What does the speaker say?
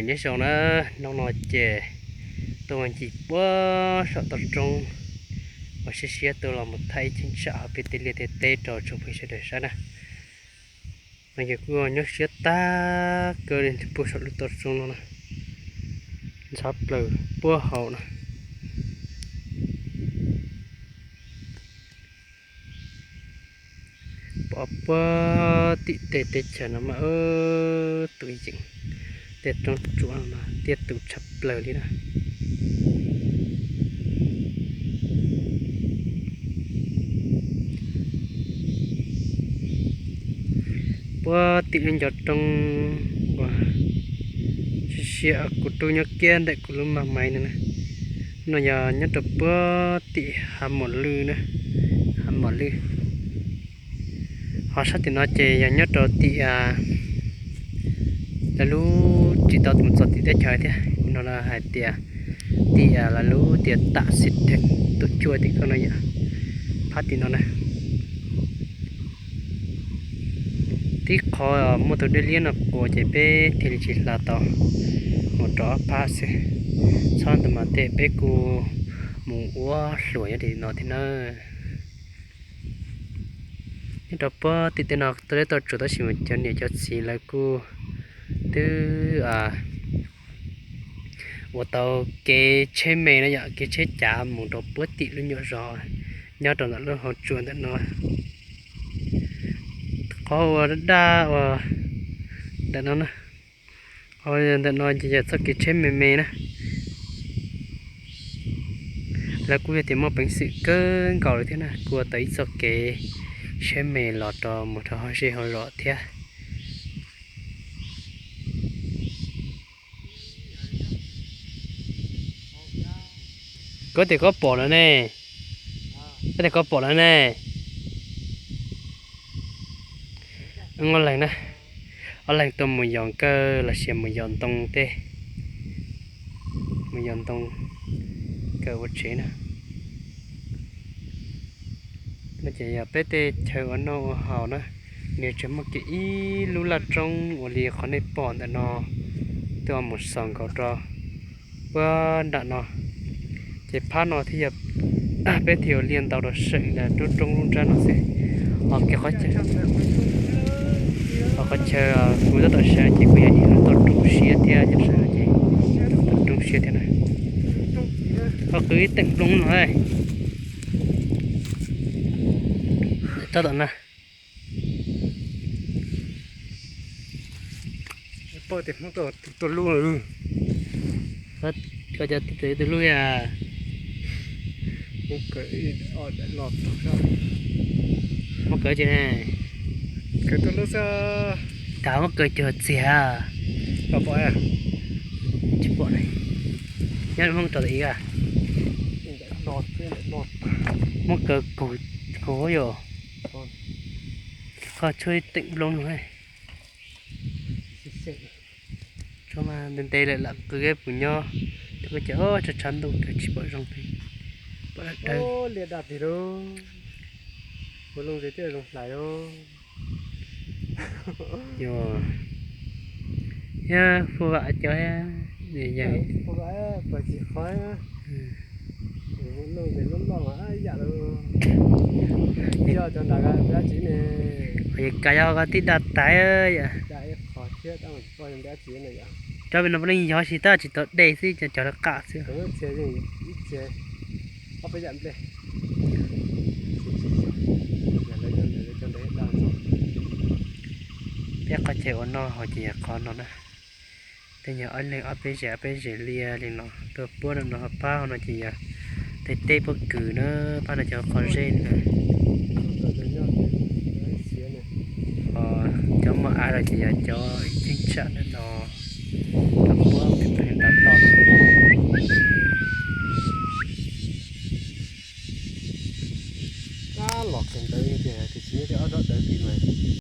Nyob zoo na, hnub no ces tuaj ncig puag saum toj roob uas siab siab tuaj los mus thaij ib cheeb tsam hauv peb tej liaj tej teb rau tsoom phooj ywg sawv daws saib na. No ces kuj nyob siab tag kawg li puag saum lub toj roob no na, ntxhab plaws puag hauv na. Pom puag tim tej teb chaws no mas tus yeem tej roob tsuas mas tiaj tus tshaj plaws li na. Puag tim lub ncov roob uas siab siab kuv rub nyob kiag ntawm kuv lub mag maiv no na. No yog nyob rau puag tim hav mom lwj na, hav mom lwj. Ho sab tim no ces yog nyob rau tim lawv lub tsis tau mus txog tim teb chaws thiab, no hais tias tim lawv lub tias tam xis theem tus cuaj tim ko no yom, phab tim no na. Tib qho muaj tus dej liab no quas ces peb thiaj li tsis hla tau mus rau ob phab xwb. Txhob ntawd mas tej peb kuj mus ua hluas nyob tim no thiab na. Nyob rau puag tim tej no tau deb tau tsuas tab sis mas cov niam cov txiv lawv kuj twb ua tau kev tsheb me no yom, kev tsheb cav mus rau puag tim lub nyuam zos nyob rau ntawm lub hauv tsua ntawm no. Qhov uas daj ua ntawm no na, ntawm no ces yog txoj kev tsheb me me na. Lawv kuj yog tias muaj peev xwm kawg nkaus li thiab na, kuj ua tau ib txoj kev tsheb me los rau mus rau hauv zej hauv zos thiab. Koj tias koj pom lawm ne, koj tias koj pom lawm ne. Ob leeg na, ob leeg tuaj mus yos nkawj los sis mus yos ntoo tej, mus yos ntoo kawg ua tsev na. No ces yog peb tej chaw ua noj ua haus na, nws tseem muaj kiag ib lub laj roob ua li qhov nej pom ntawm no, tuaj mus xaus nkaus rau puag nram no. Ces phab no thiaj yog peb thiaj ua liaj ntau rau seem roob roob lub nrab no xwb. Ho kiag qhov chaw, ho qhov chaw kuv tab tom sawv ces kuj yog ib lub toj roob siab thiab, ces sawv ces toj roob siab thiab na. Ho qw ib teem nplooj no, tsob tom na. Paub tias Hmoob tuaj lub, koj cov tus lub a. Muab kaw ces ne, kaw tuaj lub xwb. Kav muab kaw cuag txiag. Tsis pom ne, nyob Hmoob rau ib a. Muab kaw kuv, kuv yom. Qhov tshuaj teem nplooj no. Tshuaj mas ntev ntev lawm lam qw puas nyob, tab sis tshav ntuj kawg tsis pom zoo pem, pom dawb dawb. Liaj daj tiag lauj, ua looj ze thiaj zoo hlais os. Yog, yog puas vam cov, yog, puas tsis qhov, ua looj ze loj loj yam lauj. Yog cov nrad dab tsi ne, yog kav yog koj tib daj tag yom. Daj ib qho thiab, dab tsi no yom. Cov pem no puav leej yog tsis tab tsis tau dej xwb, cov lawv qaj xwb. Txhia yeej ib txhia ob peb yam nplej. Peb qhov chaw ua noj haus ces yog qhov no na. Tej nyuag ob leeg ob peb zes ob peb zes liaj li no tuaj puag no, pab no ces yog tej teb pob kws na, pab no cov qhov zeb na. Cov moj av no ces yog cov cheeb tsam na.